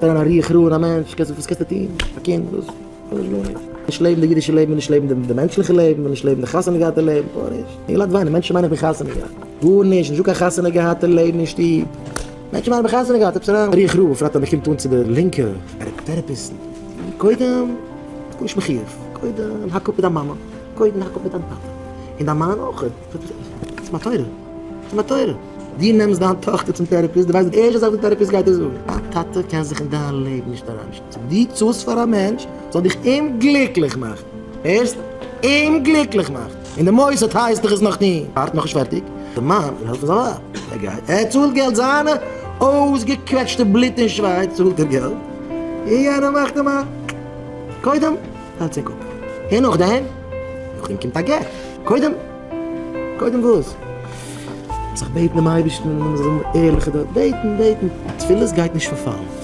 אריין א רוח רעה אין א מענטש, קענסט וואס קענסטו טון? א קינד וואס? גארנישט. נישט לעבן די אידישע לעבן, נישט לעבן די מענטשליכע לעבן, נישט לעבן די חתונה געהאטע לעבן, גארנישט. אינגעלייט וויינען, מענטשן מיינען איך בין חתונה געהאט. גארנישט, נישטא קיין חתונה געהאטע לעבן אין שטוב. מענטשן מיינען איך בין חתונה געהאט, עפעס אריין רוח רעה, בפרט אז מען קומט אן צו די לינקע therapist ן. קודם, גארנישט מחיוב, קודם האק אפ מיט דיין מאמע, קודם האק אפ מיט דיין טאטע, און דיין מאן אויך. ס'איז מיין תורה. ס'איז מיין תורה. דו נעמסט דיין טאכטער צום therapist, דו ווייסט די ערשטע זאך וואס די therapist גייט דיר זאגן, דיין טאטע קען זיך אין דיין לעבן נישט אריינמישן. דו צאלסט פאר א מענטש זאל דיך אומגליקליך מאכן. הערסט? אומגליקליך מאכן. און די מוסד הייסט דיך עס נאך טון. ווארט, נאכנישט פערטיג. די מאן וויל העלפן זיין ווייב. ער גייט, ער צאלט געלט, זיינע אויסגעקוועטשטע בלוט און שווייס צאלט ער געלט, און יענער מאכט אים א קודם האלט זיך אפ, און נאכדעם, נאכדעם קומט א גט. קודם. קודם וואס? זיך בעטן דעם אייבערשטן מען זאל זיין ערליכע דור, בעטן, בעטן, תפילות גייט נישט פארפאלן.